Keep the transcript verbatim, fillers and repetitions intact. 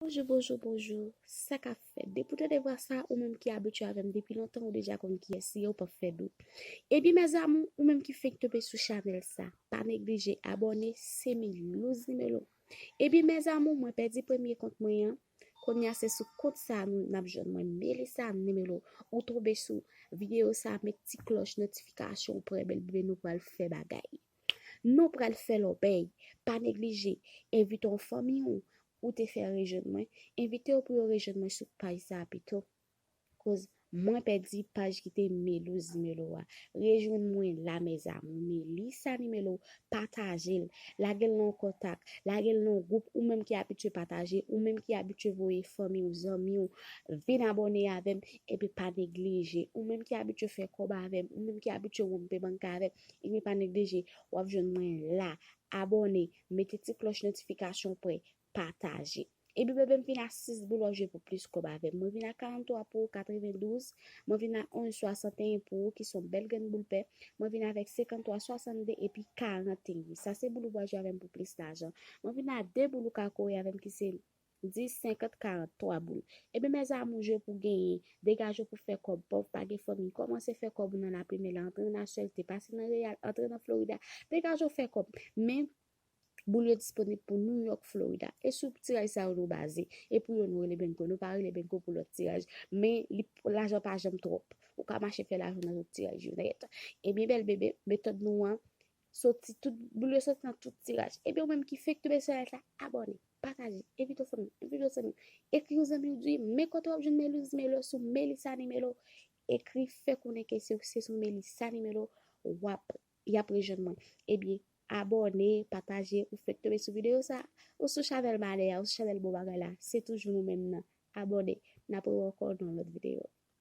Bonjou, bonjou, bonjou. Sa k ap fèt? Depi w tande vwa sa, ou menm ki abitye avè m depi lontan, ou deja konn kiyès li ye, ou p ap fè dout. Ebyen, mes amours, ou menm ki fenk tonbe sou chanèl sa, pa neglije abòne, se Melouz Nimelo. Ebyen, mes amours, mwen pèdi premye kont mwen an. Kounye a, se sou kont sa nou n ap jwenn mwen, Melissa Nimelo. Ou tonbe sou videyo sa, met ti klòch notifikasyon w prè, bèl bebe, nou pral fè bagay. Nou pral fè lòbèy. Pa neglije, envite yon fanmi w, ou te fè rejwenn mwen, envite yo pou yo rejwenn mwen sou paj sa a pito. Koz mwen pèdi paj ki te Melouz Nimelo a. Rejwenn mwen la, mes amours, Melissa Nimelo, pataje l, lage l nan yon kontak, lage l nan yon gwoup, ou menm ki abitye pataje, ou menm ki abitye voye fanmi w, zanmi w, vin abòne avè m, epi pa neglije, ou menm ki abitye fè kòb avè m, ou menm ki abitye wonpe bank avè m, epi pa neglije, w ap jwenn mwen la, abòne, mete ti klòch notifikasyon prè, pataje. Epi bebe, m vin a sis boul, w ap jwe pou plis kòb avè m. Mwen vin a karant twa pou ou, katrevendouz. Mwen vin a onz, swasanteyen pou ou, ki se yon bèl grenn boul pè. Mwen vin avèk senkanntwa, swasannde epi karanteyen. Sa se boul ou pral jwe avè m pou plis lajan. Mwen vin a de boul ou ka kore avè m, ki se dis, senkant, karant, twa boul. Ebyen, mes amours, jwe pou genyen. Degaje w pou fè kòb. Pòv pa gen fanmi. Kòmanse fè kòb ou nan Laplimè la. Antre nan H L T, pase nan Real, antre nan Florida. Degaje w fè kòb. Men, boul yo disponib pou New York, Florida. E sou tiraj sa yo nou baze. E pou yo nou rele Benko. Nou pa rele Benko pou lòt tiraj. Men li, lajan pa janm twòp. Ou ka mache fè lajan nan tout tiraj yo nèt. Ebyen, bèl bebe, metòd nou an, soti tout, boul yo soti nan tout tiraj. Ebyen, ou menm ki fenk tonbe sou chanèl sa, abòne, pataje, envite yon fanmi, envite yon zanmi. Ekri yon zanmi w, di, men kote w ap jwenn Melouz Nimelo, sou Melissa Nimelo. Ekri, fè konnen ke se, se sou Melissa Nimelo w ap, y ap rejwenn mwen. Ebyen, abòne, pataje, ou fenk tonbe sou videyo sa, ou sou chanèl malè a, ou sou chanèl bon bagay la, se toujou nou menm nan. Abòne, n ap rewè ankò nan yon lòt videyo.